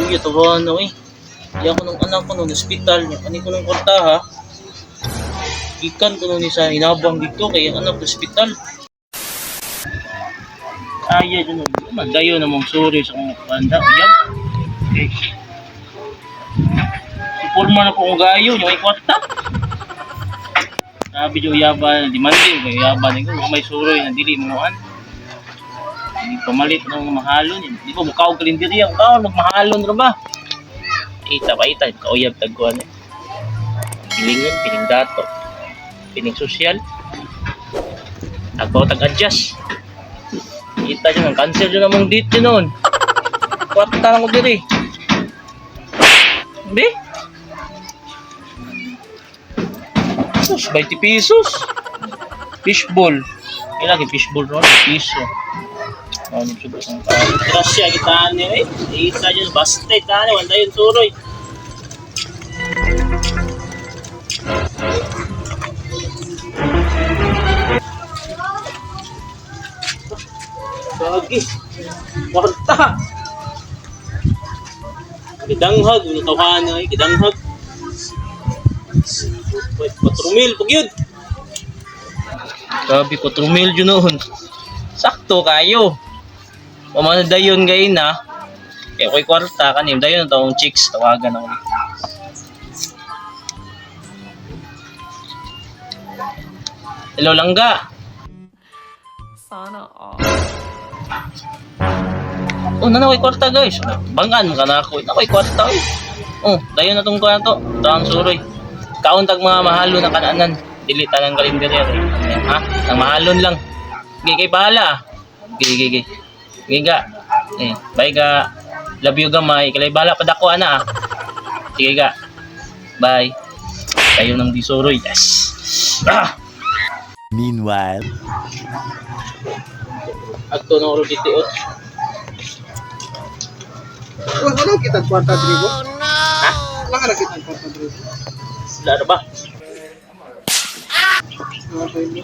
Uy, tawa na eh. Di ako nung anak ko nung ospital niya. Ani ko nung kwarta ha. Gikan ko nung ni sa hinabang dito kay ang anak ospital. Ay, ay, ano, magayo na mong sorry sa kong banda. Uyab. Okay. Si Pulma na po kong gayo, yung ay kwarta. Sabi niyo uyaba, di man di, uyaba ni ko, may suroy na dili mo an. Hindi pamalit ng mahalon. Di ba mukha og kalendarya, mukha magmahalon ra ba? Ita pa ita, kauyab tagkuan eh. Pilingon, piling dato, piling sosyal. Ako tag-adjust. Kita nyo, ang cancel yun namang date yun noon. Kwarta lang ko diri. Hindi? Sus, 20 pesos. Fishball. Kailangan fishball ron, piso. Oh, ni subo sa tao. Grasya kita ni eh. Isa dyan, basta ita ni, wala yun suroy. Gagi. Kwarta. Gidanghag, natawahan na eh, gidanghag. 4 mil, pag yun. Grabe, 4 mil yun noon. Sakto kayo. Pamana dayon gay na. Kaya ko'y kwarta kanim dayon na taong chicks tawagan ako. Hello langga. Sana all. Oh, na ko'y kwarta guys. Bangan ka na ako. Na ko'y kwarta oy. Oh, dayon na tong kuwan to. Taong suroy. Kaon tag mga mahalo na kananan. Dili tanang kalendarya kay. Ha? Ang mahalon lang. Gay kay bahala. Gay gay gay. Gay ga. Eh, bye ga. Love you gamay. Kalay bahala padako ana ah. Sige ga. Bye. Tayo ng disuroy. Yes. Ah! Meanwhile. Agto na oro ditiot. Wala wala kita kwarta diri ko. Ha? Wala ka na kita kwarta diri. Wala ra ba? Wala pa yun.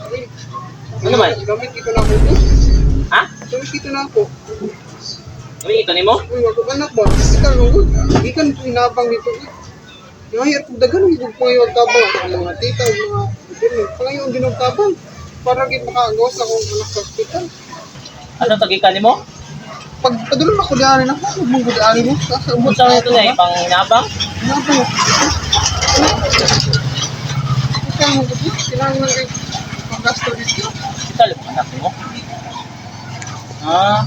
Ano man? Gamit dito na ako. Boss. Ha? Gamit dito na ako. Ano ito nimo? Uy, wag ko anak ba? Kita mo ko. Gikan ko inabang dito. Yung kung dagan ko pangayo ang tabang ang mga tita ug mga gobyerno. Pangayo ang ginog tabang para gid makagawas akong anak sa ospital. Ano tagikan nimo? Pag padulong ako diari na ako, mong diari mo sa ubos. Unsa ito na pang nabang? Inabang. Ikaw mo ko kailangan kay panggasto dito. Hospital mo anak mo. Ah,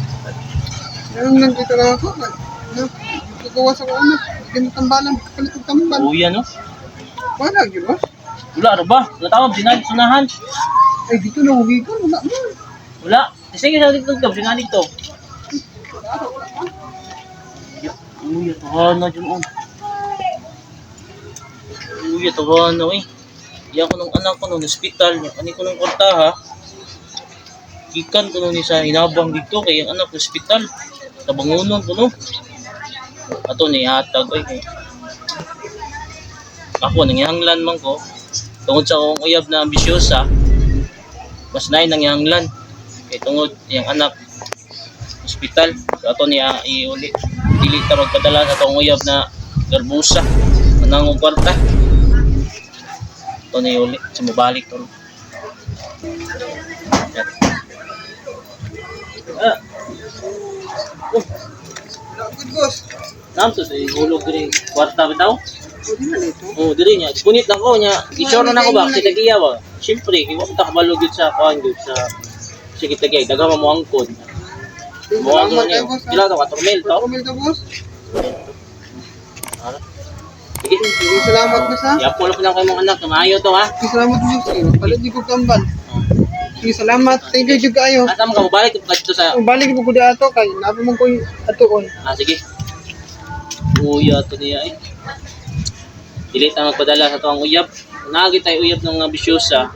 Ngayon nandito lang ako. Nagagawa sa ko anak. Ganit tambalan. Kapalit og tambal. uya no. Wala, di ba? Wala ra ba? Wala tama sinali sunahan. Ay, dito na huwi ka. Wala mo. Wala. Sige sa dito ka sinali to. Wala, wala man. Uya tawa na jud on. Uya tawa na eh. Di ako nung anak ko nung ospital niya. Ani ko nung kwarta ha. Gikan ko nung ni sa hinabang dito kay ang anak ospital. Sa bangunon ko no. Ato ni hatag oy kay. Ako nangyahanglan man ko tungod sa akong uyab na ambisyosa. Mas naay nangyahanglan kay tungod iyang anak ospital. So ato niya iuli. Dili ta magpadala sa atong uyab na garbusa. Anang og kwarta. Ato niya iuli sa mobalik to. Yan. Ah. Oh, Wala, good boss. naam to sa hulog diri kwarta bitaw. Pwede na nito. Oh, diri niya. Punit lang ko niya. I-sure na nako ba kasi tagiya ba. Siyempre, kay wa ta kabalo gyud sa kuan gyud sa sige tagiya. Daghan man mo angkon. Ay, Mo angkon salamat niyo. kayo, boss. Pila to 4,000 to. 4 mil to, boss. Ara. Sige. Sige, salamat, boss, ha? Yapo lang kayo mong anak. Maayo to ha. Sige, salamat, boss. Sige, Palit di ko tambal. Sige, salamat. Thank you, jud kayo. Asa man ka mobalik ka dito sa Balik ko di ato kay nabi mo ko atuon. Ah, sige. Uya to niya eh. Dili ta magpadala sa tuwang uyab. Naagi tayo uyab ng ambisyosa.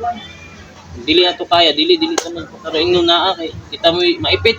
Dili na to kaya, dili dili ta man. Pero ingno naa kay kita mo maipit.